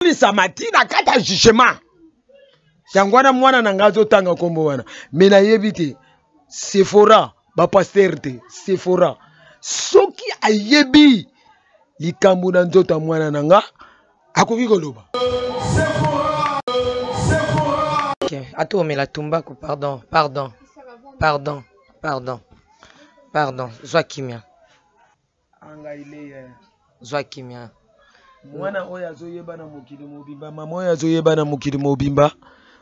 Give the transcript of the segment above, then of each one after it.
Lisama ti na kati ya jugement. Yango wana mwana na ngai azotanga nkombo wana, me nayebi te Sephora, bapaster te, Sephora soki ayebi likambo na nzoto ya mwana na nga akoki koloba. Okay. Ata omela tumbaku, pardon, pardon, pardon, pardon, pardon, zwa kimia. Zwa kimia. Mwana oyo azoyeba na mokili mobimba, mama oyo azoyeba na mokili mobimba,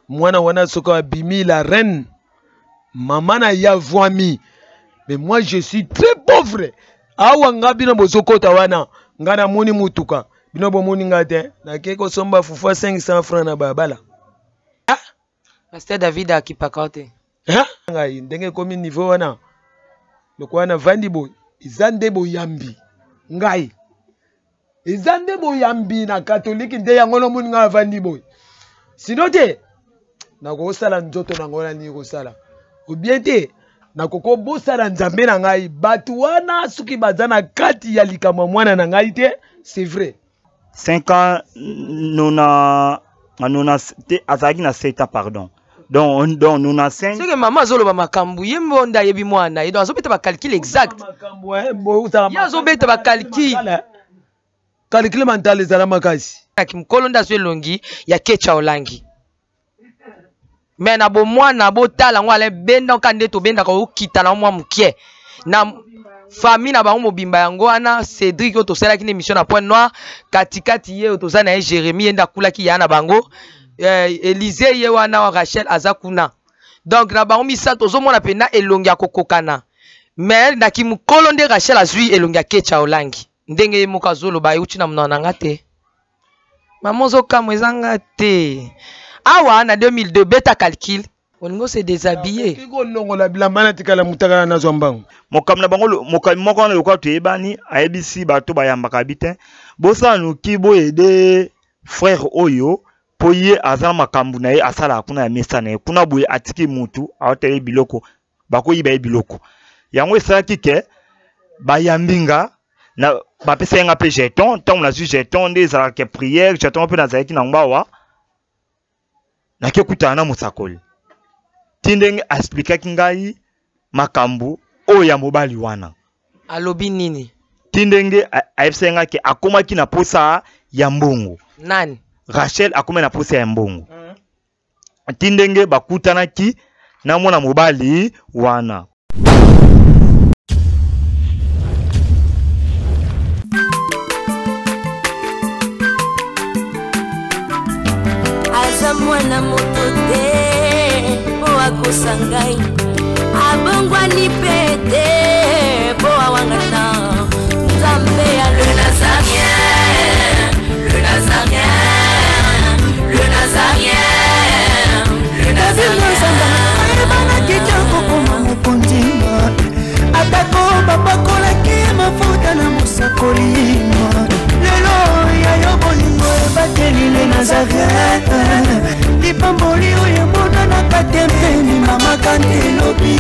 mwana wana soki abimi la reine, mama na ye avwami. Mais moi je suis très pauvre. Awa nga bino bozokota wana, nga namoni mutuka, bino bomoni nga te, nake kosomba fufu ya 500 francs na balabala. Ah? Pasteur David akipaka te. Hein? Ngai ndenge ekomi niveau wana, lokola navandi boye, eza nde boyambi ngai, eza nde boyambi na katolike nde yango nomoni ngai avandi boye, sino te nakosala nzoto na ngai nani kosala obien te, nakokobosana Nzambe na ngai. Bato wana soki baza na kati ya likambo ya mwana na ngai te, c'est vrai. 5 ans nona nona te, azalaki na 7 ans, pardon, donc nona 5. Seke mama azoloba makambo ye mbo nde ayebi mwana ye, donc azobeta bacalcul exact, ye azobeta bacalcul. Calcul mental ezala makasi. Mokolo nde azwi elongi ya Kecha Olangi, me na bomwana botala yango ala benda oka nde tobendaka okita na mwa mokie na famille na bango mobimba. Yango wana Cédric oyo tosalaki na émission na Point Noir, katikati ye oyo toza na ye Jérémie, ye nde akulaki ya na bango, Élysée ye wana, Rachel aza kuna. Donc na bango misato ozomona mpenza elongi ya kokokana, me na kimokolo nde Rachel azwi elongi ya Kecha Olangi, ndenge ye moko azoloba euti na monoko na nga te. Mama ozokamwa, eza nga te. Awa na 2002, beta calcul, olingi ose déshabiller. Kolongola bilamba natikala motakala, nazwa mbango. Mokambi na bango, mokambi moko wana lokola toyebani, ayebisi bato bayambaka bi te, bosala noki boyede frère oyo, mpo ye aza na makambo na ye asalaka kuna ya mesa na ye kuna boye, atiki mutu aotala ye biloko, bakoyiba ye biloko. Yango esalaki ke bayambi nga na bapesa nga mpe jeton. Ntango nazwi jeton nde ezalaka ke prière jeton mpe nazalaki na ngbawa, nake kutana na mosakoli ti ndenge aexplikaki ngai makambo oyo ya mobali wana. Alobi nini? Ti ndenge ayebisaki ngai ke akomaki na posa ya mbongo. Nani? Rachel akomaki na posa ya mbongo. Ti ndenge bakutanaki na mwana mobali wana. Aza mwana moto te mpo akosa ngai, abongwani mpe te mpo awangana Nzambe ya le Nazarien, le Nazarien, le Nazarien, le Nazarien. Ayebanaki te kokoma mokonzi, atako bapakolaki mafuta na mosakoli. Lelo ya yo bolingo ebateli le Nazaret, lipamboli oyo emonanaka te mpeni mama kante elobi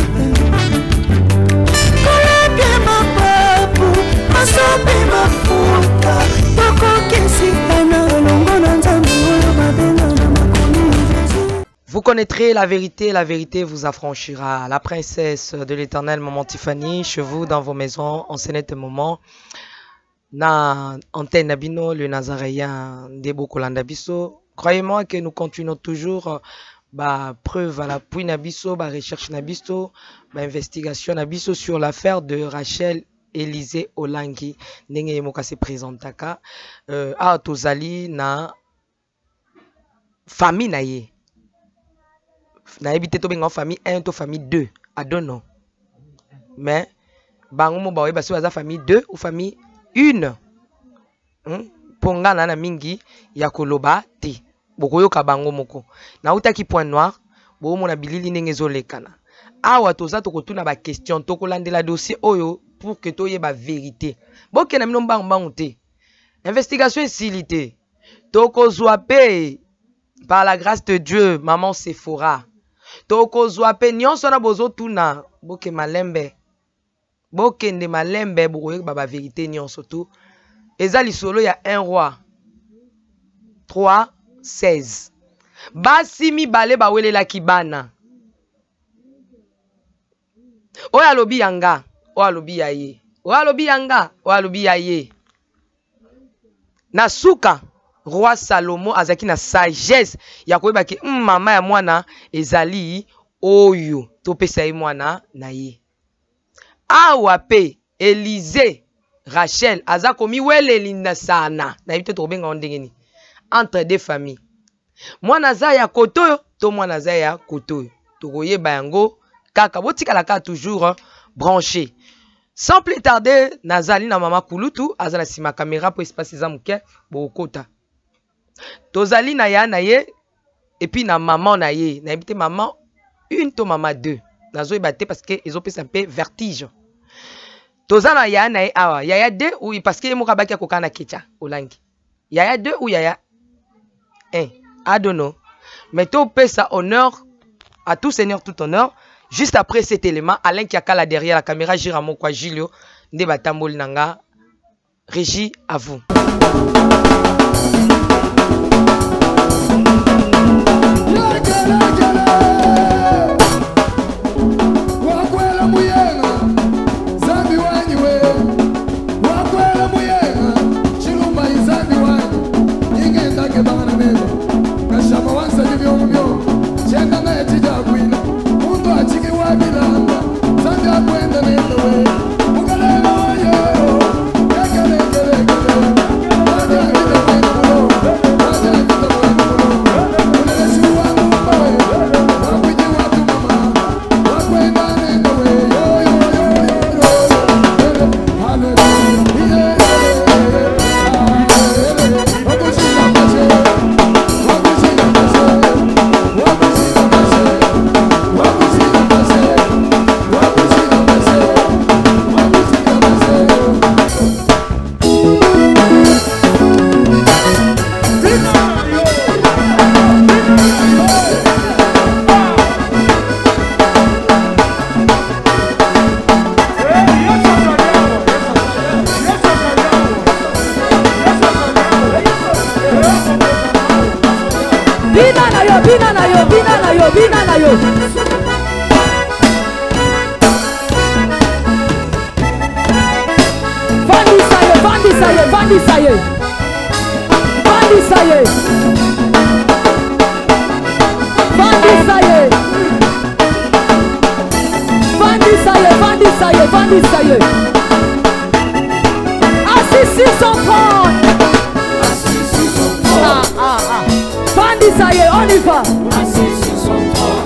kolapie mapapu masope mafuta, tokokesikana elongo na Nzambe oyo babenga na makomi Jésus. Vous connaîtrez la vérité vous affranchira. La princesse de l'éternel, maman Tiffany, chez vous, dans vos maisons, en ce net moment. Na antenne na bino, le Nazaréen Ndebo Kolanda biso. Croyez-moi que nous continuons toujours ba preuve à l'appui na biso, ba recherche na biso, ba investigation na biso sur l'affaire de Rachel Élisée Olangi. Ndenge ye moko se présentaka. Awa tozali na famille na ye. Nayebi te tobenga famille 1 to famille 2. I don't know. Mais bango mo baoyeba soki baza famille 2 ou famille 1. Mpo nga na na mingi ya koloba te. Bokoyoka bango moko. Nautaki Point Noir, bomona bilili ndenge ezolekana. Awa toza tokotuna ba question, tokolandela dossier oyo pour que toyeba vérité. Bokenda bino mbangu mbangu te. Investigation esili te. Tokozwa pe par la grâce de Dieu, maman Sephora. Tokozwa pe nyonso na bozotuna, boke malembe. Bokende malembe, bokoyeba ba vérité nyonso tout. Eza lisolo ya un roi. 3 16. Basi mibale bawelelaki bana. Oyo alobi ya nga, oyo alobi ya ye. Oyo alobi ya nga, oyo alobi ya ye. Na suka, roi Salomo azalaki na sagesse ya koyeba ke mama ya mwana ezali oyo topesa ye mwana na ye. Awa pe Elise Rachel aza komiwelelinda sana, nayebi te tokobenga yango ndenge nini, entre deux familles. Mwana aza ya kote oyo to mwana aza ya kote oyo, tokoyeba yango kaka. Botikala kaka toujours branché. Sans plus tarder, nazali na mama Kulutu, aza na sima caméra po espace eza moke, bokota. Tozali na ya na ye et puis na maman na ye, nayebi te maman une to maman deux. Nazoyeba te parce que ezopesa mpe vertige. Toza na ya na ye awa, yaya deux ou parce que ye moko abaki akoka na Ketcha Olangi. Yaya 2 ou yaya 1, I don't know. Mais topesa honneur à tout seigneur, tout honneur. Juste après cet élément, Alain Kiakala derrière la caméra, Jira Mokwa Julio, nde batamboli nanga. Régie à vous. Bina na yo, bina na yo, bina na yo, bina na yo. Vandisa ye, vandisa ye, vandisa ye. Vandisa ye. Vandisa ye. Vandisa ye, vandisa ye, vandisa ye. Assis sur son trône. Assis sur son trône. Ah, ah, ah. Vandisa ye, on y va. Assis sur son trône.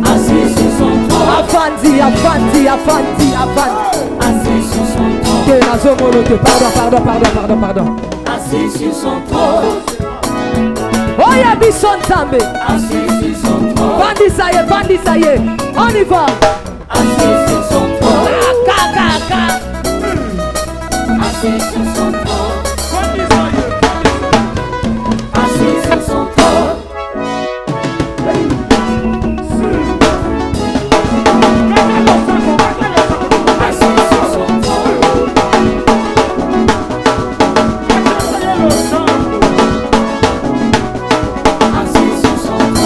Assis sur son trône. Afandi, afandi, afandi, afandi. Assis sur son trône. Te nazomona te. Pardon, pardon, pardon, pardon, pardon. Assis sur son trône. Oya biso Nzambe. Assis sur son trône. Vandisa ye, vandisa ye. On y va. Assis sur son trône. Ka, ka, ka. Assis sur son trône. Assis sur son trône. Assis sur son trône. Assis sur son trône.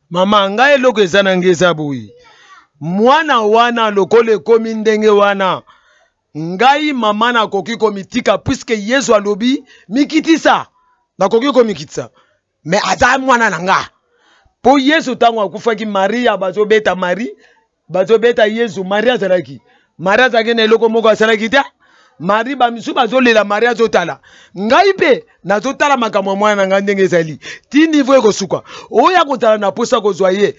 Mama, ngai eloko eza na ngai eza boye. Mwana wana lokola ekomi ndenge wana, ngai mama nakoki komitika puisque Yesu alobi mikitisa, nakoki komikitisa. Mais aza mwana na nga. Po Yesu tango akufaki, Maria bazobeta Marie, bazobeta Yesu, Maria azalaki. Maria azalaki na eloko moko asalaki te. Marie ba misu bazolela, Maria azotala. Ngai pe nazotala makambo ya mwana na ngai ndenge ezali. Ti niveau ekosuka. Oyo akozala na posa kozwa ye,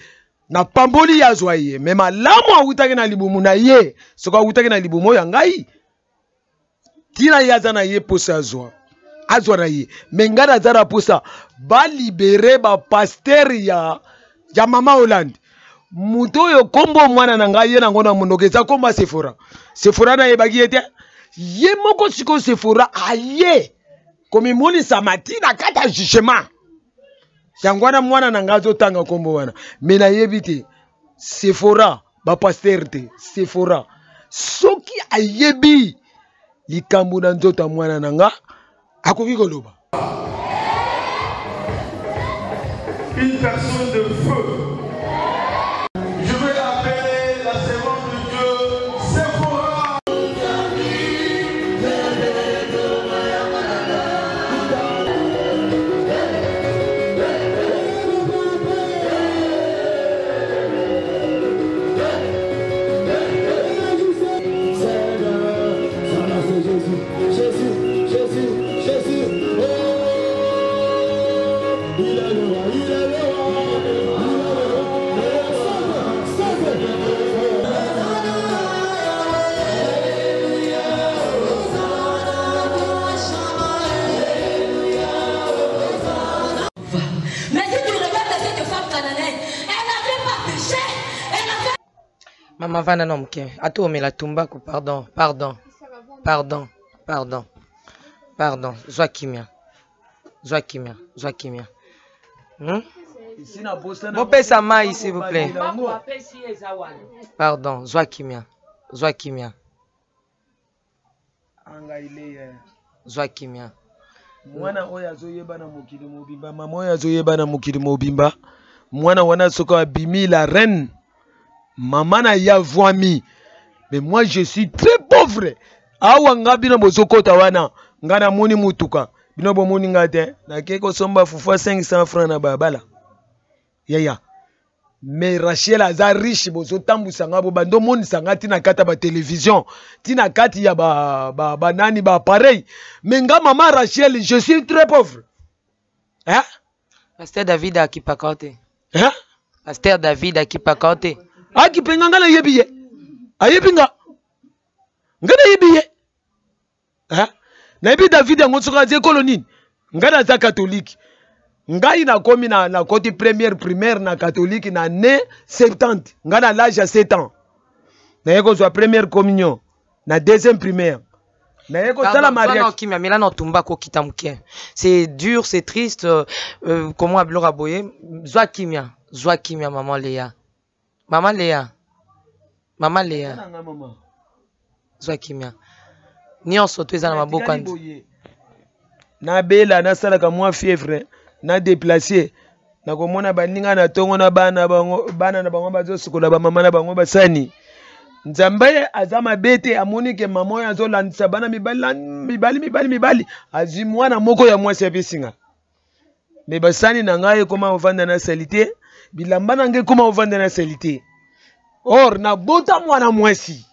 na pamboli ye azwa ye. Mais malamu awutaki na libumu na ye. Soki awutaki na libumu oyo ya ngai, tina ye aza na ye posa azwa. Azwa na ye. Mais ngai naza na posa ba libérer ba pasteur ya mama Hollande. Moto oyo kombo mwana na ngai ye nango na monoko eza kombo ya Sephora. Sephora nayebaki ye te. Ye moko sikoyo Sephora aye komimonisa mati na kati ya jugement. Yango wana mwana na ngai azotanga kombo wana. Mais nayebi te Sephora ba pasteur te. Sephora soki ayebi Likambo na nzoto ya mwana na nga akoki koloba. Une personne de feu. Je vais appeler la servante de Dieu, Sephora. Mais si tu regardes cette femme cananéenne, elle n'avait pas péché, elle avait... Mama vanda na moke ata omela tumbaku pardon pardon pardon pardon pardon zwa kimia zwa kimia zwa kimia Bopesa mai s'il vous plaît. Pardon, zwa kimia zwa kimia zwa kimia. Mwana oyo azoyeba na mokili mobimba, mama oyo azoyeba na mokili mobimba, mwana wana soki abimi la reine, mama na ye avwami. Mais moi je suis très pauvre. Awa nga bino bozokota wana, nga namoni mutuka, bino bomoni nga te, nakei kosomba fufu ya 500 francs na balabala. Yaya. Mais Rachel aza riche, bozotambusa nga bo bando monisa nga tina kati ya ba télévision, tina kati ya ba, ba, ba nani ba appareil. Mais nga mama Rachel, je suis très pauvre. Hein? Pasteur David akipaka te. Hein? Pasteur David akipaka te. Akipenga nga na yebi ye. Ayebi nga. Nga na yebi ye. Hein? Nayebi David yango soki aza ekolo nini? Nga naza catholique. Ngai nakomi na nakoti première primaire na catholique na année 70. Nga na l'âge ya 7 ans. Naye kozwa première communion na deuxième primaire. Naye kosala mariage. Kimia mela na tumba ko kita moke. C'est dur, c'est triste. Comment biloko ya boye? Zwa kimia, zwa kimia maman Léa. Maman Léa. Maman Léa. Zwa kimia. Nyonso to eza na maboko ya Nzambe. Nabela nasalaka mwa fièvre na déplacer nakomona baninga na tongo na bana bango, bana na bango bazosukola ba mama na bango basani. Nzambe aza mabe te, amoni ke mama oyo azolandisa bana mibali, mibali, mibali, mibali, azwi mwana moko ya mwasi apesi nga. Me basani na ngai ekoma kovanda na salite, bilamba na ngai ekoma kovanda na salite. Or nabota mwana mwasi.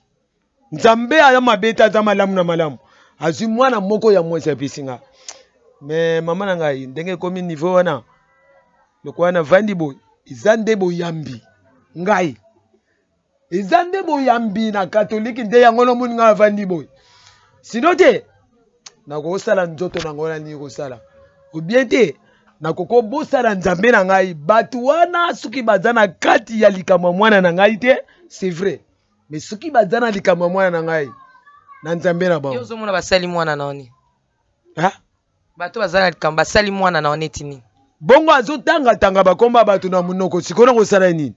Nzambe aza mabe te, aza malamu na malamu. Azwi mwana moko ya mwasi apesi nga. Me mama na ngai ndenge ekomi niveau wana, lokola navandi boye, eza nde boyambi ngai. Eza nde boyambi na katolike nde yango nomoni ngai avandi boye. Sino te nakosala nzoto na ngai wana nini kosala. Ou bien te nakokobosana Nzambe na ngai. Bato wana soki baza na kati ya likambo ya mwana na ngai te, c'est vrai. Mais soki baza na likambo ya mwana na ngai, na Nzambe na bango. Yo ozomona basali mwana na oni? Ha? Bato baza na likambo basali mwana na oni neti nini? Bongo azotangatanga bakomba ya bato na monoko, sikoyo nakosala nini?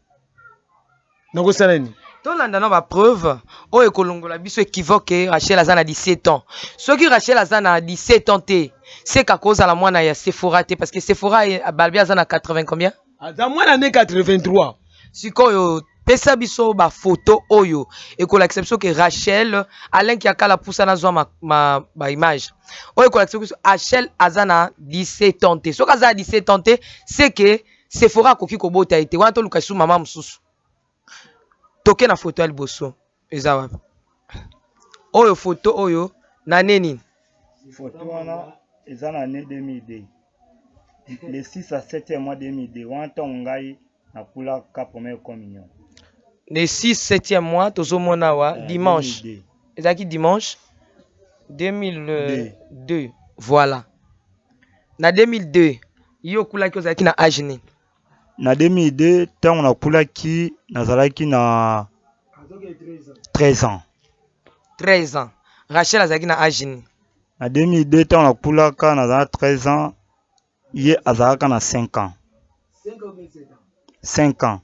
Nakosala nini? Tolanda na ba preuve oyo ekolongola biso équivoque Rachel aza na 17 ans. Soki Rachel aza na 17 ans te, seka kozala mwana ya Sephora te, parce que Sephora Balbi aza na 80 combien? Aza mwana ne 83. Sikoyo pesa biso ba photo oyo ekolakisa biso ke Rachel, Alain Kiakala pusa na zwa ba image. Oyo ekolakisa biso Rachel aza na 17 ans te. Soki aza na 17 ans te, c'est que Sephora akoki kobota ye te. Wana toluka lisusu mama mosusu. Toke na photo ya liboso. Eza wapi? Oyo photo oyo na année nini? Photo wana eza na année 2002. Le 6 à 7e mois 2002, wana ntango ngai nakulaka première communion. Le 6 7e mois tozomona awa, dimanche. 2002. Ezalaki dimanche 2002. Voilà. Na 2002, yo okulaki ozalaki na âge nini? Na 2002, ntango nakulaki, nazalaki na 13 ans. 13 ans. Rachel azalaki na âge nini? Na 2002, ntango nakulaka, nazalaki na 13 ans, ye azalaka na 5 ans. 5 ans.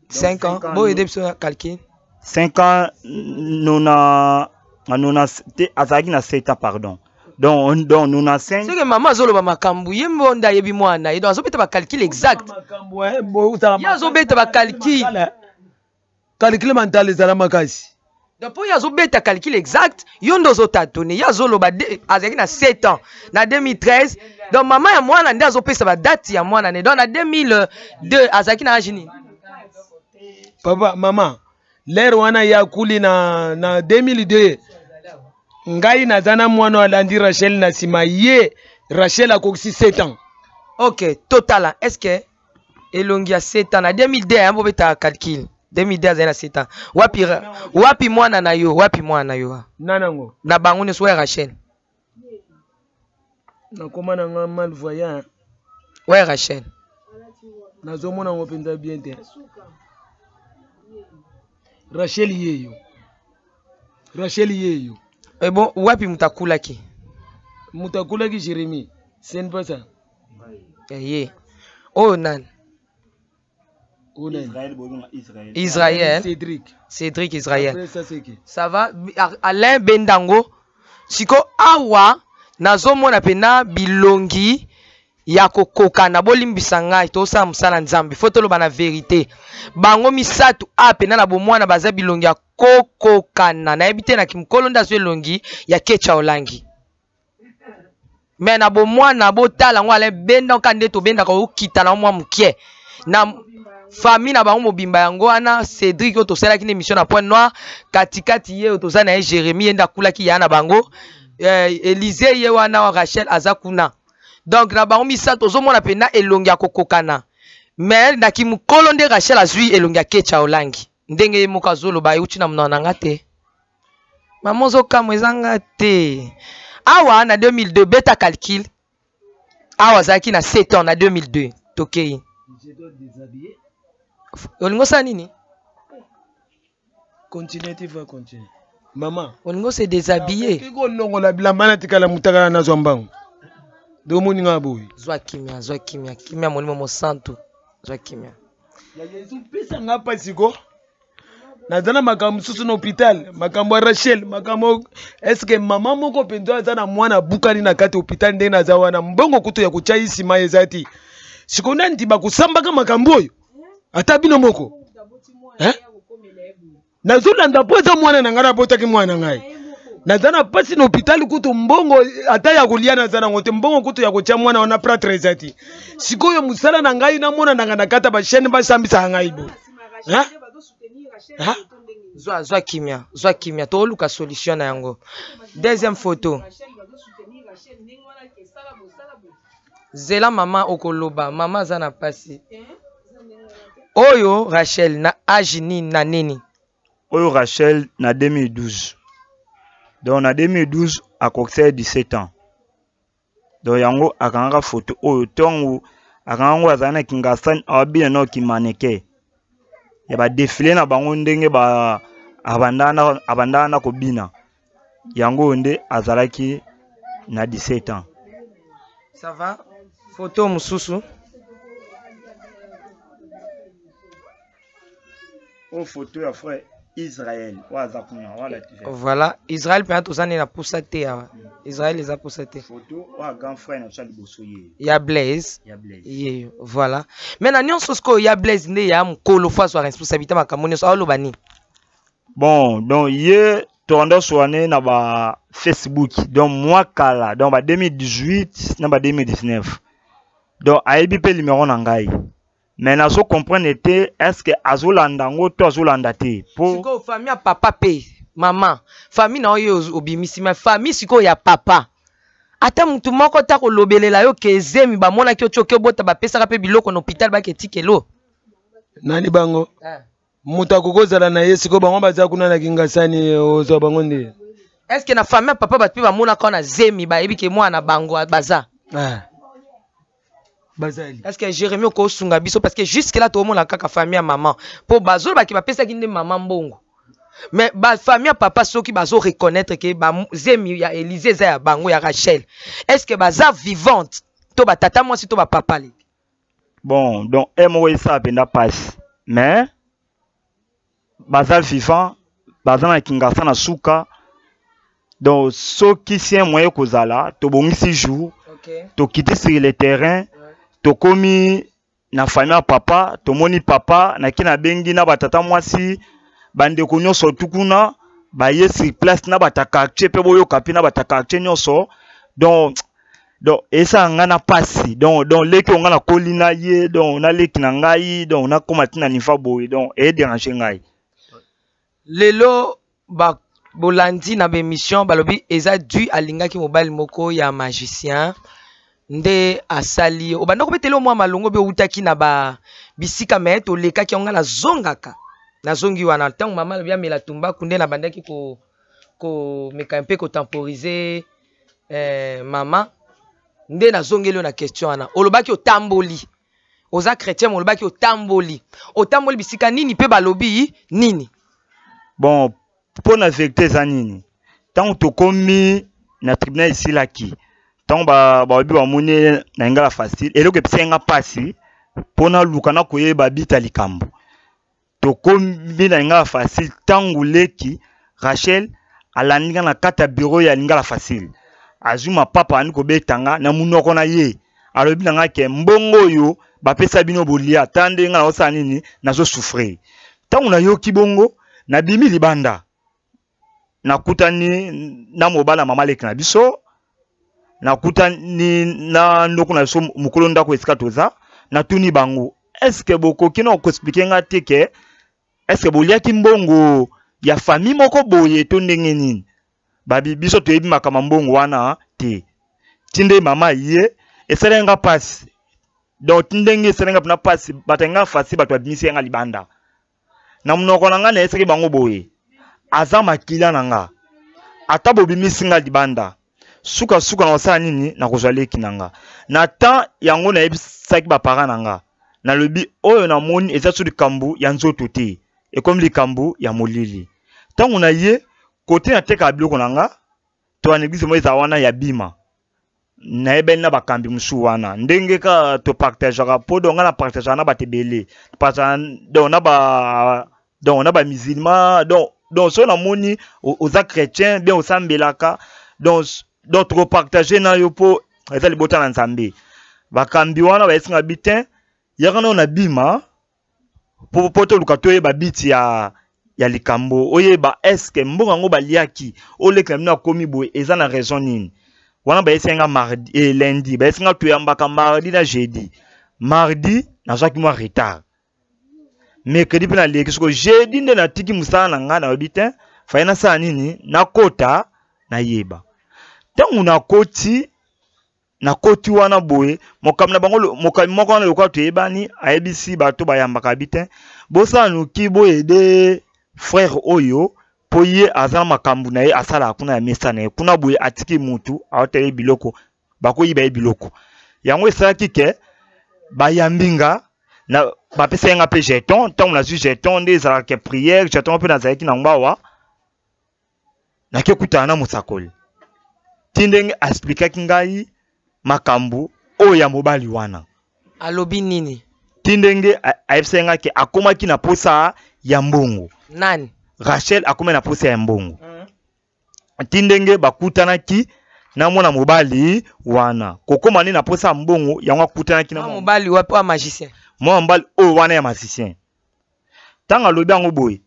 5 ans. Bo aider biso na calcul. 5 ans nona nona te, azalaki na 7 ans, pardon. Donc 95. Seke mama azoloba makambo, ye mbo nde ayebi mwana ye, donc azobeta bacalcul exact. Makambo, eh, bo- Ye azobeta bacalcul. Calcul mental ezala makasi. Donc mpo ye azobeta calcul exact, yo nde ozotatone. Ye azoloba azalaki na 7 ans na 2013, donc mama ya mwana nde azopesa badate ya mwana ne. Donc na 2002 azalaki na age nini? Papa, mama, lere wana ye akuli na 2002, ngai naza na mwana oyo alandi Rachel na nsima ye. Rachel akokisi 7 ans. Ok, totala, est ce que elongi ya 7 ans na 2002 ayambo obetaka calcul? 2002 azali na 7 ans. Wapi, wapi mwana na yo? Wapi mwana na yo? Nanango. Na bango nyonso, oya Rachel. Nakoma na nga malvoyant. Oya Rachel. Nazomona yango mpenza bien te. Rachel yeyo, Rachel yeyo. E bon, wapi moto akulaki? Moto akulaki Jérémie, ce n'est pas ça? Ye oyo nani? Oyo nani? Israël, bobenga Israël. Israël. Cédric. Cédric, Israël. Après ça, c'est qui? Ça va, Alain Bendango. Siko awa nazomona mpena bilongi ya kokokana. Bolimbisa ngai, tosala mosala Nzambe, fo toloba na verité. Bango misato a mpena na bomwana baza bilongi ya kokokana. Nayebi te na kimokolo nde azwa elongi ya Kecha Olangi, me na bomwana botala yango. Alain benda oka nde tobendaka, okita na mwa mokie na famille na bango mobimba. Yango wana Cédric oyo tosalaki na émission na Point Noir, katikati ye oyo toza na ye Jérémie, ye nde akulaki ya na bango. Élysée ye wana, Rachel aza kuna. Donc na bango misato ozomona mpenza elongi ya kokokana, me na kimokolo nde Rachel azwi elongi ya Kecha Olangi, ndenge ye moko azoloba. Euti na monoko na nga te, mama ozokamwa, ezanga te. Awa na 2002, beta calcul, awa azalaki na 7 ans na 2002. Tokei. Je dois déshabiller. Olingi osala nini? Continue, tu vas continuer, mama. Olingi ose déshabiller? Nakoki kolongola bilamba, natikala motakala, nazwa mbango nde omoni nga boye. Zwa kimia, zwa kimia, kimia, molimo mosantu, zwa kimia. Ya Yesu pesa nga mpasi ko naza na makambo mosusu na hôpital, makambo ya Rachel, makambo eske mama moko mpenza aza na mwana abukani na kati ya hôpital, ndenge naza wana, mbongo kutu ya kotya ye nsima eza te. Sikoyo nandi bakosambaka makambo oyo, ata bino moko, eh? Nazolanda mpo eza mwana na ngai, nabotaki mwana na ngai, naza na mpasi na hôpital, kutu mbongo ata ya kolia naza nango te, mbongo kutu ya kotya mwana wana plâtre eza te. Sikoyo mosala na ngai, namonanaka na kati ya bachaîne, basambisaka ngai boye. Hein? Hein? Zwa, zwa kimia, zwa kimia, toluka solution na yango. Deuxième photo. Zela mama, okoloba, mama aza na pasi. Oyo Rachel na age nini na nini? Oyo Rachel na 2012. Donc na 2012 akokisaki 17 ans. Donc yango akangaka photo oyo, ntongo akanga yango azali na Kingasani, awabina na okimaneke ya badéfilé na bango, ndenge ba abandaka na kobina. Yango oyo nde azalaki na 17 ans. Ça va, photo mosusu. Oyo photo ya frère Israel oyo aza kuna wala. Voilà, Israel mpenza toza nde na pusa te awa. Israel eza pusa te. Photo oyo ya grand frère na biso ya liboso ye. Ya Blaise. Ya Blaise. Ye, voilà. Mais na nyonso sikoyo ya Blaise nde ya mokolo, fo azwa responsabilité makambo nyonso. Aoloba nini? Bon, donc ye toanda soane na ba Facebook, donc mwa kala, donc ba 2018 na ba 2019. Donc ayebi mpe numéro na ngai, mais nazo comprendre te, est ce que azolanda yango to azolanda te po Sikoyo famille ya papa mpe mama, famille na oyo obimisi, mais famille sikoyo ya papa, ata mutu moko ta kolobelela yo ke ezemi bamonaki yo ti oke obota, bapesaka mpe biloko na hôpital, bake etikelo? Nani bango? Moto akoki kozala na ye sikoyo, bango baza kuna na Kingasani, ozwa bango nde. Est ce que na famille ya papa bato mpe bamonaka na zemi, bayebi ke mwana bango baza? Ah. Bazali. Est ce que Jérémie okosunga biso? Parce que jusque là toomona kaka famille ya mama, mpo bazolobaki bapesaki nde mama mbongo, mais bafamille ya papa, soki bazo reconnaître ke bazemi ya Élysée eza ya bango, ya Rachel, est ce que baza vivante to batata mwasi to bapapa leki? Bon, donc e moko esala mpenza mpasi, mais Baza vivant, baza na Kingasana na suka. Donc soki si un moyen kozala, tobongisi jour, tokiti sur le terrain, tokomi na famille ya papa, tomoni papa, naki nabengi na batata mwasi, bandeko nyonso tu kuna baye sur place na bata quartier mpe boyoka mpe na bata quartier nyonso. Donc esala nga na pasi. Donc leki oyo nga nakoli na ye, donc naleki na ngai, donc nakóma ntina niveau boye, donc edérange ngai. Lelo ba bolandi na bémission balobi eza dû alingaki mobali moko ya magicien nde asali obanda kobetela mwa malongo be outaki na ba bisika me tolekaki yango nga nazongaka nazongi wana ntango mama alobi amela tumbaku nde nabandaki komeka mpe kotemporize mama nde nazongeli yo na question wana olobaki otamboli oza chrétien olobaki otamboli otamboli bisika nini mpe balobi nini? Bon, mpo na vérité eza nini, ntango tokomi na tribunal esilaki, ntango balobi bamoni na Lingala facile, eloko epesaki nga mpasi mpo naluka na koyeba bita likambo. Tokomi na Lingala facile, ntango leki Rachel alandi nga na kati ya bureau ya Lingala facile, azwi mapapa andi kobeta nga na munoko na ye, alobi na nga ke mbongo oyo bapesa bino bolia, ta nde nga nazosala nini, nazosouffrir. Ntango nayoki bongo, nabimi libanda, nakutani na mobali ya mama leki na biso, nakutani na ndoko na biso mokolo ndako esika toza, natuni bango est-ce bokoki na koexpliquer nga te ke est-ce boliaki mbongo ya famille moko boye to ndenge nini? Babi biso toyebi makambo mbongo wana te. Tinde mama ye esalaki nga pasi, donc ndenge esalaki nga mpena pasi, bato nga fasi bato babimisi nga libanda na monoko na nga nayesaki bango boye, aza makila na nga, ata bobimisi nga libanda suka-suka na kosala nini, nakozwa leki na nga. Na temps yango nayebisaki baparent na nga, nalobi oyo namoni eza so likambo ya nzoto te, ekomi likambo ya molili. Ntango na ye kote natekaka biloko na nga to na église moko eza wana ya bima, nayebani na bakambi mosusu wana ndenge kaka topartageaka, po donc nga na partageaka na bato ebele, donc na ba donc na bamusulman, donc so namoni oza chrétien bien osambelaka, donc tokopartage na yo po eza libota na Nzambe. Bakambi wana bayesinga bi te, yaka nao na bima po toluka toyeba biti ya likambo, oyeba est-ce mbongo yango baliaki oleki na bino akomi boye eza na raison nini. Wana bayesinga mardi lundi, bayesinga toyambaka mardi na jeudi. Mardi nazwaki mwa retard, mercredi mpe naleki, soko jeudi nde natiki mosala na ngai, nalobi te faye nasala nini, nakota nayeba. Ntango nakoti wana boye, mokambi na bango mokambi moko wana lokola toyebani, ayebisi bato bayambaka bi te, bosala noki boyede frère oyo po ye aza na makambo na ye asalaka kuna ya mesa na ye kuna boye, atiki mutu aotele biloko, bakoyiba ye biloko. Yango esalaki ke bayambi nga na bapesa nga mpe jeton. Ntango nazwi jeton nde ezalaka ke prière, jeton mpe nazalaki na ngbawa, nakekutana na mosakoli ti ndenge aexplikaki ngai makambo oyo ya mobali wana. Alobi nini? Ti ndenge ayebisaki ngai ke akomaki na posa ya mbongo. Nani? Rachel akomaki na posa ya mbongo. Ti ndenge bakutanaki na mwana mobali wana, kokoma nde na posa ya mbongo yango akutanaki na mobali wapi wa magicien? Mwana mobali oyo wana ya magicien. Ntango alobi yango boye,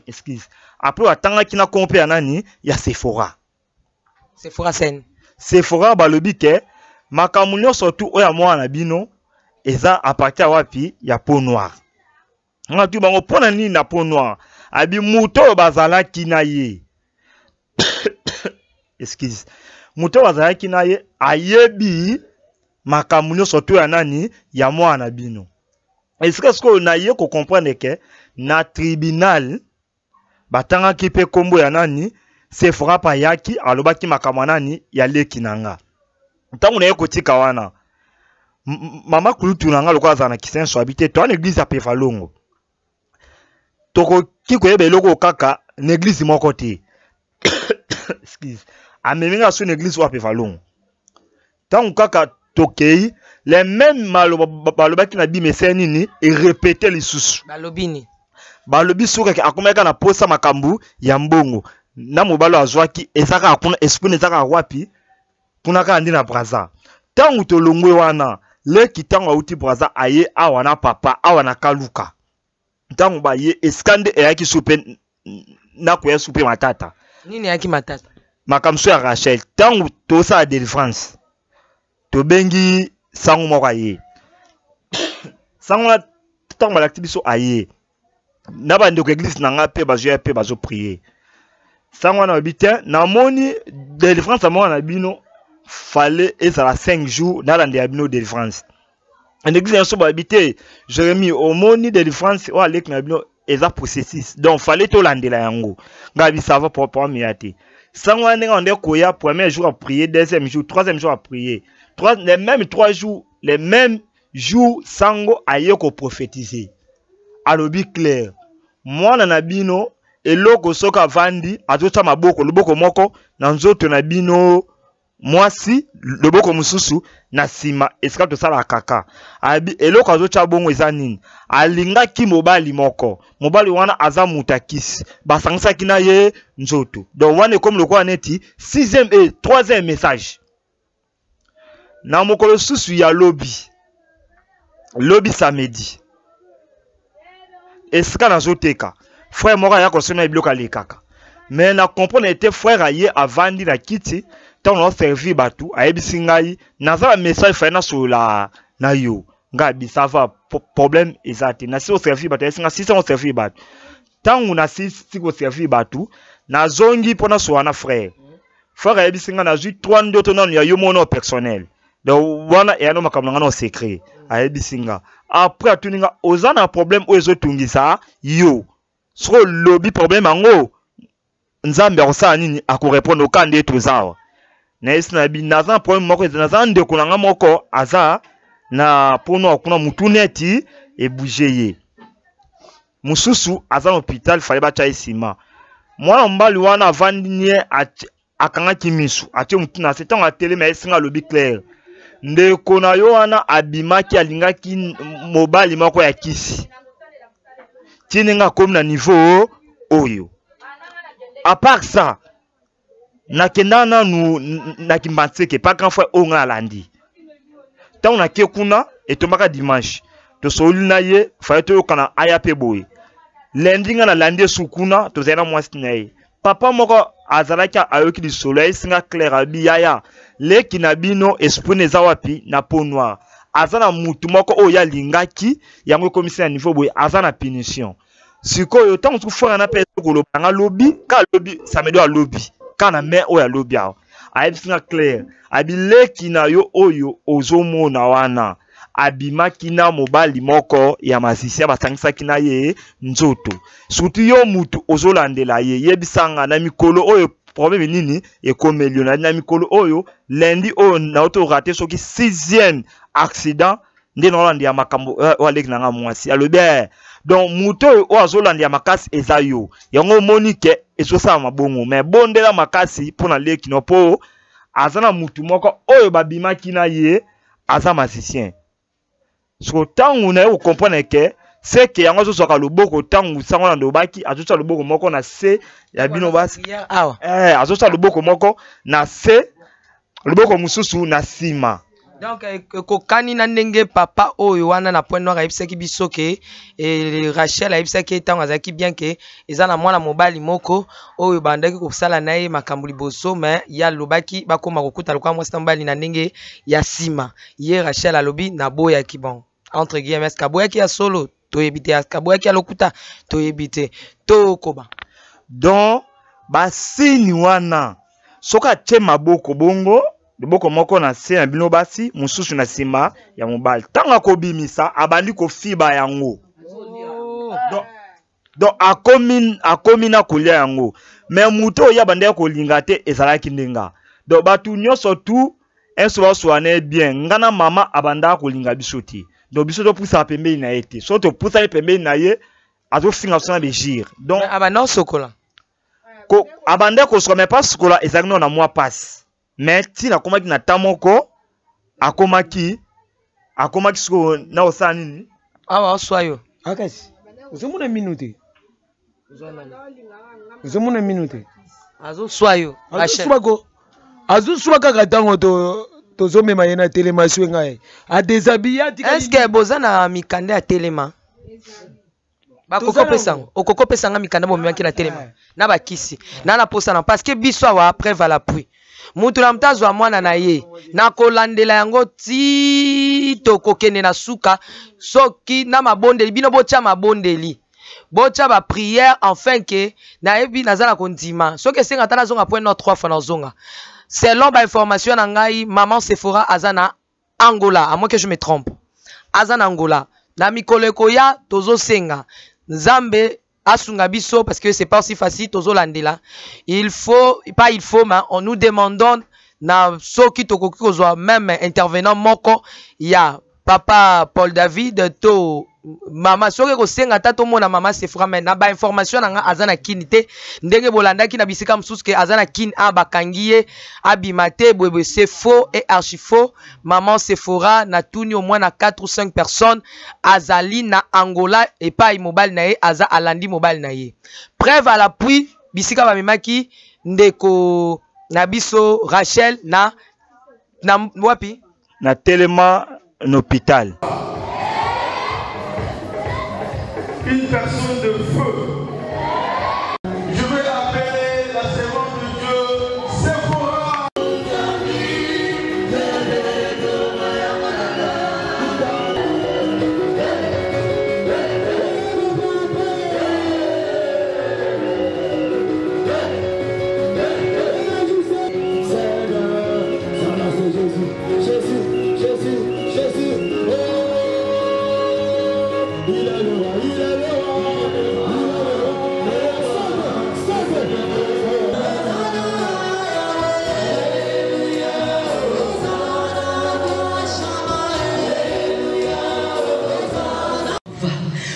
excuse, après atangaki na kompe ya nani ya Sephora. Sephora sen. Sephora balobi ke makambo nyonso tu oyo ya mwana na bino eza à partir wapi ya peau noire. Nga tu bango pona nini na peau noire? Abi moto oyo bazalaki na ye. Excuse. Moto oyo bazalaki na ye ayebi makambo nyonso tu ya nani ya mwana na bino. Esika sikoyo na ye ko comprendre ke na tribunal batangaki pe kombo ya nani Sephora pa yaki alobaki makambo nani ya leki na nga. Ntango na ye kotika wana mama kulutu na nga lokola azala na Kisenso habité to na église ya Pevalongo. Tokoki koyeba eloko kaka na église moko te. Excuse. Amemi nga so na église wa Pevalongo. Ntango kaka tokei les mêmes maloba balobaki na bimese nini et répéter lisusu. Balobi nini? Balobi soki akomaki kaka na posa makambo ya mbongo na mobali oyo azwaki, eza kaka kuna, esprit eza kaka wapi kuna, kaka nde na Brazza. Ntango tolongwe wana, leki ntango auti Brazza aye awa na papa awa na Kaluka, ntango baye esika nde eyaki su mpe nakoya su mpe matata. Nini eyaki matata? Makambo so ya Rachel. Ntango tosala delivrance, tobengi sango moko aye. Sango wana ntango balakisi biso aye na bandeko eglise na nga mpe bazoya mpe bazoprie. Sango wana alobi te, namoni delivrance ya mwana na bino fale ezala 5 jours, nalandela bino delivrance na eglise nyonso. Balobi te, Jérémie, omoni delivrance oyo aleki na bino eza processus, donc fallait tolandela yango. Ngai bi ça va, problème ya te. Sango wana ndenge ande koya, premier jour a prier, deuxième jour, troisième jour a prier, trois, les mêmes 3 jours, les mêmes jours, sango aye koprophétiser, alobi clair, mwana na bino eloko soki avandi azotya maboko, loboko moko na nzoto na bino mwasi, loboko mosusu na nsima esika tosalaka kaka. Abi eloko azotya bongo eza nini? Alingaki mobali moko, mobali wana aza moto akisi, basangisaki na ye nzoto. Donc wana ekomi lokola neti sixième et troisième message. Na mokolo susu ya lobi, lobi samedi, esika nazoteka, frère moko aya kosomba biloko, alekaka mais na comprendre ete frère aye avandi na kiti. Ntango naoservir bato, ayebisi ngai naza na message, faye nasolola na yo. Ngai abi ça va, problème eza te. Nasi koservir bato, ayebisi ngai sisa koservir bato. Ntango nasisi koservir bato, nazongi mpo nasolola na frère. Frère ayebisi ngai nazwi trois ndoto nanu ya yo moko personnel. Donc wana eyano makambo na ngai na secret. Ayebisi nga après, atuni nga: oza na problème oyo ezotungisa yo? Soki olobi problème yango, Nzambe akosala nini? Akorépondre. Oka nde toza awa, nayebisi na bi naza na problème moko, naza na ndeko na nga moko aza na pono kuna, mutu neti ebouge ye, mosusu aza na hôpital, fale batya ye nsima. Mwana mobali wana avandi nie, akangaki misu, atie motu na se. Ntango atelemi, ayesinga, alobi clair, ndeko na yo wana abimaki, alingaki mobali moko ya kisi, ti ndenge akomi na niveau oyo. À part ça, nakenda nanu na Kimbanseke pa grand frère oyo ngai nalandi. Ntango nake kuna, etombaka dimanche, tosoli na ye, faye toyokana, aya mpe boye. Lundi ngai nalandi esu kuna, tozali na mwasi na ye. Papa moko azalaki, ayoki lisolo, ayesinga clair, abi: yaya, leki na bino esprit na eza wapi? Na peau noire. Aza na mutu moko oyo alingaki, yango ekomisi na niveau boye, aza na punition sikoyo. Ntango soki frère na mpe koloba nga lobi, ka alobi samedi oyo, alobi ka na mai oyo, alobi awa, ayebisi nga clair, abi leki na yo oyo ozomona wana abimaki na mobali moko ya magicien, basangisaki na ye nzoto. Surtout yo mutu ozolandela ye, yebisanga na mikolo oyo problème nini ekomeli yo. Na mikolo oyo, lundi oyo nauti orater soki sixième accident nde naolandela makambo oyo aleki na nga mwasi. Alobi: eh, donc moto oyo oyo azolandela makasi eza yo, yango omoni ke ezosala mabongo. Mais bondela makasi mpo na leki no, mpo aza na mutu moko oyo babimaki na ye, aza magicien. Siko ntango na ye kocomprendre ke seke yango azozwaka loboko, ntango sango na lobaki azosala loboko moko na se ya bino basi. Awa. Eh, azosala loboko moko na se, loboko mosusu na nsima. Donc ekokani na ndenge papa oyo wana na Pointe Noire ayebisaki biso ke Rachel ayebisaki ye ntango azalaki bien ke eza na mwana mobali moko oyo bandaki kosala na ye makambo liboso, mais ye alobaki bakóma kokuta lokola mwasi na mobali na ndenge ya nsima. Ye Rachel alobi naboyaki. Bon, entre guillemets, est-ce aboyaki ya solo? Toyebi te. Est-ce aboyaki ya lokuta? Toyebi te. Tokoba. Donc basini wana, soki atie maboko bongo, loboko moko na se na bino basi, mosusu na nsima ya mobali, ntango akobimisa, abandi kofiba yango. Donc akomi na kolia yango. Mais moto oyo abandaki kolinga te ezalaki ndenga. Donc bato nyonso tu enso basola na ye bien, nga na mama abandaka kolinga biso te. Donc biso topusaka pembeni na ye te. So topusani pembeni na ye, azofinga biso na begire. Donc abanda osokola. Abandaki kosuka, mais pas sukola, ezalaki nano na mwa pasi. Mais ntina akomaki na ta moko, akomaki sikoyo na kosala nini? Awa oswa yo. Akasi ozomona mino te. Ozomona mino te. Azoswa yo. Azoswa ko. Azoswa kaka ntango to tozomema ye na telema aswe ngai adesabille atika. Est-ce que boza na mikanda ya telema? Bakoki kopesa yango, okoki kopesa nga mikanda bomemaki na telema na bakisi na na posa na parce que biso awa preuve à l'appui. Mutu na mutu azwa mwana na ye na kolandela yango ti tokokende na suka. Soki na mabondeli bino botya mabondeli, botya ba prière enfin ke nayebi naza na kondima. Soki esenga ata nazonga point nord 3 fois nazonga. Selon ba information na ngai, maman Sephora aza na Angola, à moins que je me trompe. Aza na Angola. Na mikolo ekoya tozosenga Nzambe asunga biso parce que c'est pas aussi facile tozolandela. Il faut pas, il faut mais on nous demandons na soki tokoki kozwa même intervenant moko ya papa Paul David to mama soki kosenga ata tomona mama Sephora, mais na ba information na nga aza na kini te. Ndenge bolandaki na bisika mosusu ke aza na kini a bakangi ye abima te boye, c'est faux et archi faux. Maman Sephora na tuni au moins na 4 ou 5 personnes azali na Angola epai mobali na ye aza alandi mobali na ye. Preuve à l'appui bisika bamemaki ndeko na biso Rachel na wapi na telema na hôpital. Une personne de feu. Je vais appeler la servante de Dieu, Sephora.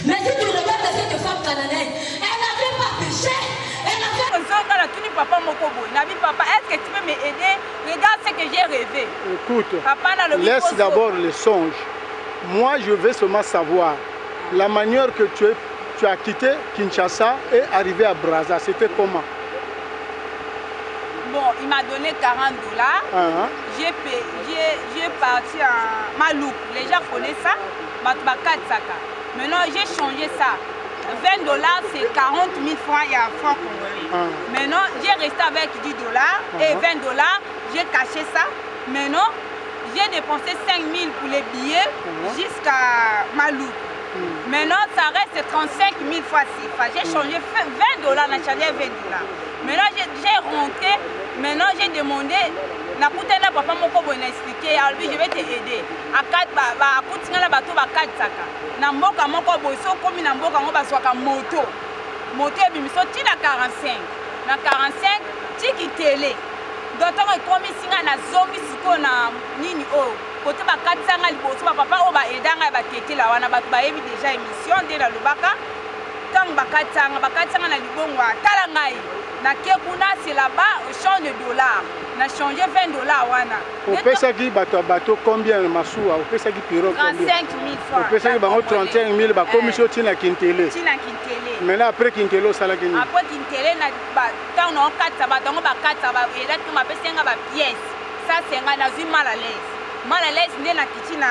Mais si tu regardes cette femme cananéenne, elle n'avait pas péché. Elle n'avait Papa moko boye. Nabi papa, est-ce que tu peux m'aider? Regarde ce que j'ai rêvé. Écoute, papa, na laisse d'abord le songe. Moi, je veux seulement savoir la manière que tu as quitté Kinshasa et arrivé à Brazza, c'était comment? Bon, il m'a donné 40 $. J'ai parti en Maloukou. Les gens connaissent ça. Saka. Maintenant, j'ai changé ça. 20 $, c'est 40 000 francs, il y a un franc congolais. Maintenant, j'ai resté avec 10 $ et 20 $, j'ai caché ça. Maintenant, j'ai dépensé 5 000 pour les billets jusqu'à Maloukou. Maintenant, ça reste 35 000 fois 6. Enfin, j'ai changé 20 $, on a changé 20 $. Maintenant, j'ai rentré. Maintenant, j'ai demandé. Nakutana papa moko boye na expliqué, alobi je vais te aider. Akutinga na bato ba katisaka. Na mboka moko boye so komi na mboka ngo bazwaka moto. Moto ebimiso ti na 45. Na 45 ti kitele. Donc ntango ekomisi nga na zongi sikoyo na nini oyo. Kote bakatisanga liboso ba papa oyo ba aidanga ya batetela wana bato bayebi déjà émission nde nalobaka. Ntango bakatisanga na libongo tala ngai. Na kekuna c'est là-bas au champ de dollars. Na changé 20 $ wana. Opesaki bato bato combien masuwa? Opesaki pirogue combien? 35 000 francs. Opesaki bango 35 000 ba commission tina Kintele. Tina Kintele. Maintenant après Kintele osalaki nini? Après Kintele na ba tant na katsa ba tango ba katsa ba ela tout ma pesenga ba pièce. Ça c'est nga na zui mal à l'aise. Mal à l'aise nde na kiti na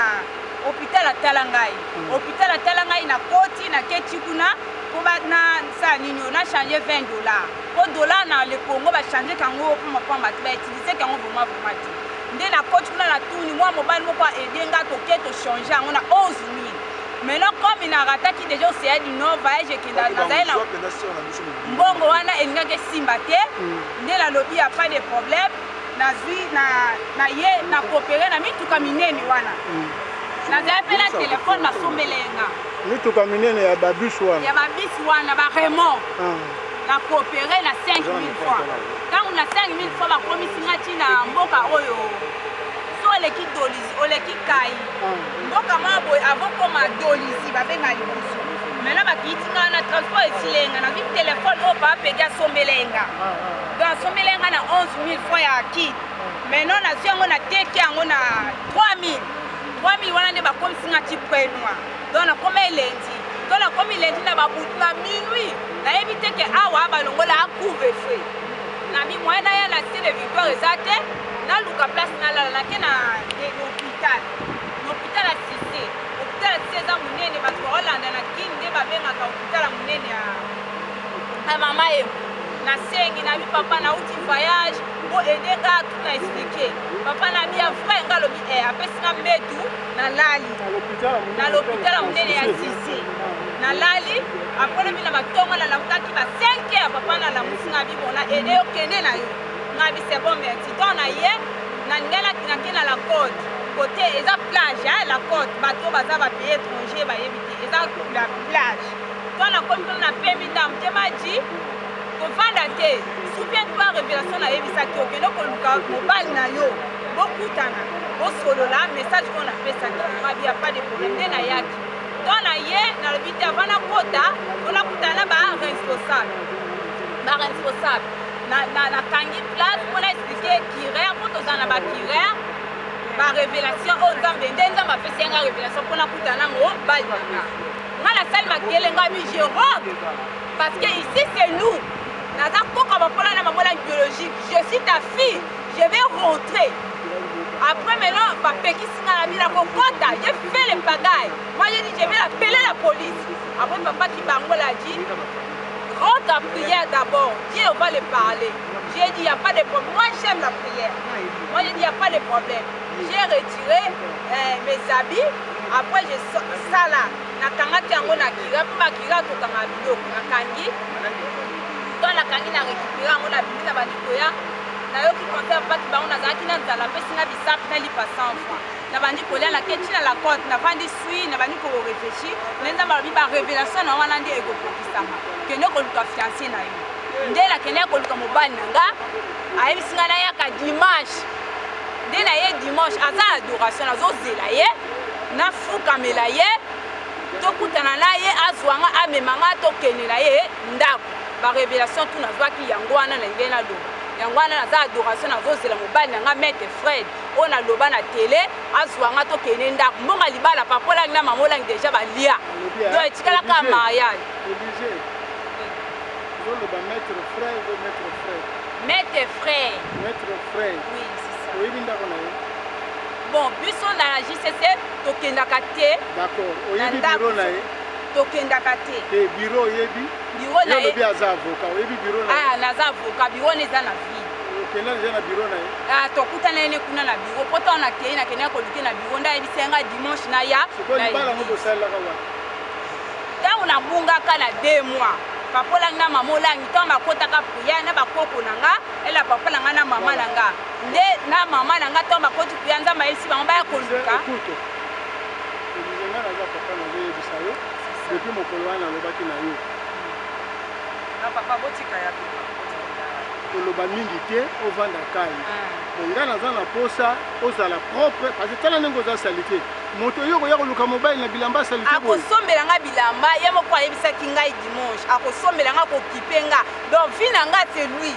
hôpital atala ngai. Hôpital atala ngai na koti na keti kuna po ba na sa nini on a changé 20 $. Po dollar na le Congo ba changer kango po ma pamba ba utiliser kango vraiment vraiment ti. Nde na coach kuna na tuni moi mobile moko aider nga to ke to changer yango na 11 000. Maintenant comme il a raté qui déjà au CA du Nord voyage ke na na na mbongo wana elingaki simba te. Nde na lobby y a pas de problème. Na zui na ye na coopérer na mituka minene wana. Na zai pe na téléphone na sombelenga. Mituka minene ya ba bus wana. Ya ba bus wana ba remorque. Na coopéré na 5 000 francs. Quand on a 5 000 francs, ba komisi nga ti na mboka oyo. So oleki Dolisie, oleki Kai. Mboka moko boye avant koma Dolisie, ba benga liboso. Maintenant ba kiti nga na transport esilenga, na vi téléphone oyo ba pegi asombelenga. Donc asombelenga na 11 000 francs ya ki. Maintenant na zwi yango na teki yango na 3 000. 3 000 wana nde ba komisi nga ti près noir. Donc na koma elengi. To nakomi lundi na babutu na minuit, nayebi te ke awa balongola couvre-feu. Na mi moyen naya na Cité de Victoire eza te, naluka place nalala, nake na hôpital. Na hôpital ya Cité. Hôpital ya Cité eza monene, bato baolanda na Kin nde babengaka hôpital ya monene ya mama Emo. Nasengi na bi papa nauti voyage bo aide nga tout na expliquer. Papa na bi ya vrai nga alobi eh apesi nga mbetu nalali na l'hôpital ya monene ya Cité. Nalali après lobi na batongo nalamukaki ba 5 heures papa nalamusi nga bi bon na aide yo kende na yo. Nga bi c'est bon merci. Donc na ye na ninga nake na la côte. Côté eza plage hein, la côte bato baza ba pays étranger bayebi te eza la plage. To nakomi kuna na pemi ndambo te maji kovanda te souviens-toi révélation nayebisaki okende koluka mobali na yo bokutana bosolola message oyo napesaki mabi ya pas de problème nde nayaki to na ye nalobi te avant nakota mpo nakutana na baresponsable baresponsable nakangi place mpo na explike cureur mpo tozala na bacureur barévélation oyo nzambe nde nzambe apesi ye nga révélation mpo nakutana na mobali na nga. Nga nasali makele nga bi je rentre parce que ici c'est nous. Naza koka bapola na mamola biologique. Je suis ta fille, je vais rentrer. Après maintenant, bapekisi nga na bila kokota, j'ai fait le pagaille. Moi j'ai dit je vais appeler la police. Après papa Kibangola a dit rentre en prière d'abord, Dieu va le parler. J'ai dit il n'y a pas de problème. Moi j'aime la prière. Moi j'ai dit il n'y a pas de problème. J'ai retiré mes habits. Après je sala nakangaki yango na kira mpo bakira tokanga biloko nakangi to nakangi na récupéré yango na bimi na bandi koya nayoki concert baki bango nazalaki na nzala apesi nga bisapi na lipa 100 francs nabandi kolia nake ntina la cote navandi sui nabandi koreflechir nde nzambe alobi barévélation na wana nde ekokokisama kende koluka fiancé na yo nde nakendaki koluka mobali na nga ayebisi nga nayaka dimanche nde na ye dimanche aza na adoration nazozela ye nafukamela ye tokutana na ye azwa nga amema nga tokende na ye ndako barévélation tu nazwaki yango wana na ndenge naloba yango wana naza adoration nazozela mobali na nga maître Fred oyo naloba na tele azwa nga tokende ndako mbongo ya libala papa olangi na mama olangi deja balia donc etikalaka mariage. Ozoloba maître frère ou maître frère? Maître frère. Maître frère. Oui, c'est ça. Oyebi ndako na ye? Bon, biso na JCC tokendaka te. D'accord. Oyebi bureau na ye? Tokendaka te. Te bureau oyebi? Bureau na ye. Olobi aza avocat, oyebi bureau na ye? Ah, naza avocat, bureau na eza na ville. Okenda deja na bureau na ye? Ah, tokutana ye ne kuna na bureau. Po ntango nakei nakendaki koluke na bureau nde ayebisi ye nga dimanche naya. Sikoyo libala yango bosalelaka wapi? Ntango nabungaka na 2 mois papa olangi na mama olangi ntango bakotaka prière na bakoko na nga ela papa na nga na mama na nga nde na mama na nga ntango bakoti prière nzambe ayebisi bango baya koluka. Elise nga naza papa nazoyebisa yo depuis mokolo wana nalobaki na yo. Na papa botika ya koloba mingi te ovanda kai. Bon nga naza na posa ozala propre parce que tala ndenge oza salite. Moto yo koya koluka mobali na bilamba salite boye. Akosombela nga bilamba ye moko ayebisaki ngai dimanche akosombela nga kokipe nga donc vie na nga c'est lui.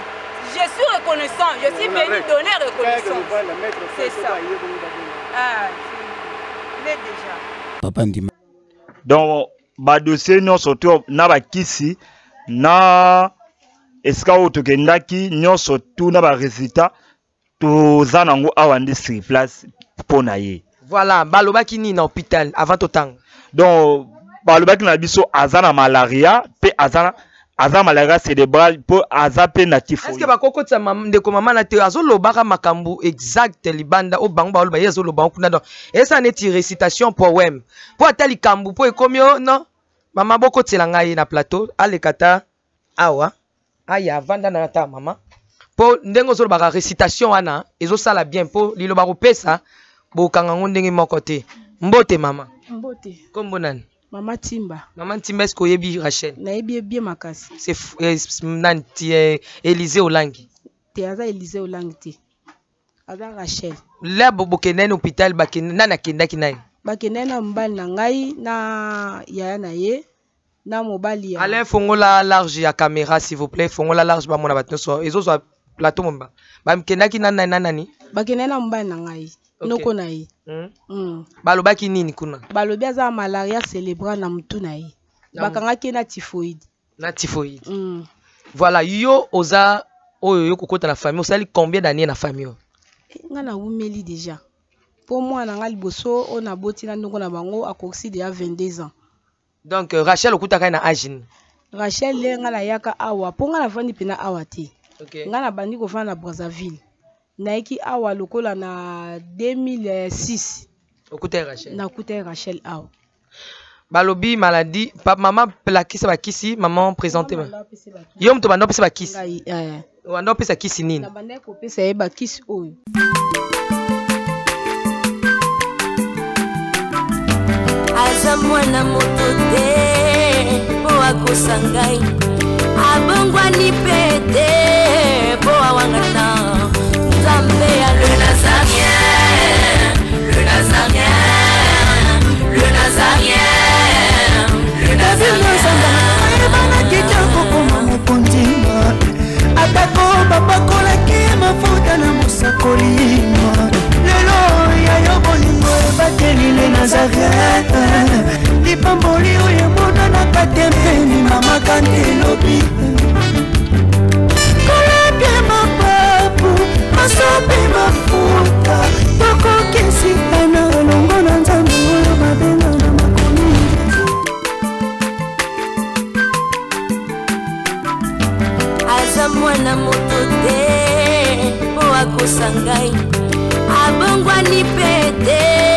Je suis reconnaissant, je suis venu donner reconnaissance. C'est ça. Ah, il est déjà. Papa ndima. Donc ba dossier nyonso to na bakisi na esika oyo tokendaki nyonso tu na ba résultat toza nango awa nde sur place mpo na ye. Voilà, balobaki nini na hôpital avant totanga? Donc balobaki na biso aza na malaria mpe aza malaria cérébral mpo aza mpe na typhoïde. Est-ce que bakokotisa ndeko mama na te azolobaka makambo exact libanda oyo bango baloba ye azoloba kuna donc eza neti récitation poème mpo ata likambo mpo ekomi o non mama bokotela ngai na plateau aleka ta awa aya avanda na ta mama mpo ndenge ozolobaka récitation wana ezosala bien mpo liloba kopesa bokanga ngo ndenge moko te. Mbote mama. Mbote. Kombo nani? Mama Timba. Mama Timba, est-ce que oyebi Rachel? Nayebi bien makasi. C'est nani Élisée Olangi. Te aza Élisée Olangi te. Aza Rachel. La bokende na hôpital bakende nani akendaki naye? Bakende na mobali na ngai na yaya na ye na mobali ya Alain fongola large ya caméra s'il vous plaît, fongola large ba mona bato nyonso ezozwa plateau momba. Bakendaki na nani na nani? Bakende na mobali na ngai. Okay. Noko na ye. Balobaki nini kuna? Balobi aza malaria cérébrale na mutu na ye. Bakangaki ye na typhoïde. Na typhoïde. Voilà, yo oza oyo yo kokota na famille, osali combien d'années na famille oyo? Eh, nga nawumeli déjà, mpo mwana nga liboso oyo naboti na ndongo na bango akokisi déjà 22 ans. Donc Rachel okutaka ye na age nini? Rachel le nga nayaka awa, mpo nga navandi mpena awa te. Nga nabandi kovanda na Brazzaville, nayaki awa lokola na 2006. Okuta ye Rachel? Nakuta ye Rachel awa. Balobi maladie pa, mama lakisa bakisi, mama présente ba. Yo moto banda opesa bakisi? Ngai, eh. Banda opesa kisi nini? Nabandaki kopesa ye bakisi oyo. Aza mwana moto te mpo akosa ngai, abongwani mpe te mpo awangana Nzambe ya le Nazarien, le Nazarien, le Nazarien, le Nazarien. Ayebanaki te kokoma mokonzi, atako bapakolaki mafuta na mosakoli. Lelo ya yo bolingo ebateli le Nazaret, lipamboli oyo emonanaka te mpeni mama kantelobi kolapie mapapu masopi mafuta tokokisikana elongo na Nzambe oyo babenga na makomi. Aza mwana moto te mpo akosa ngai, abongwani mpe te.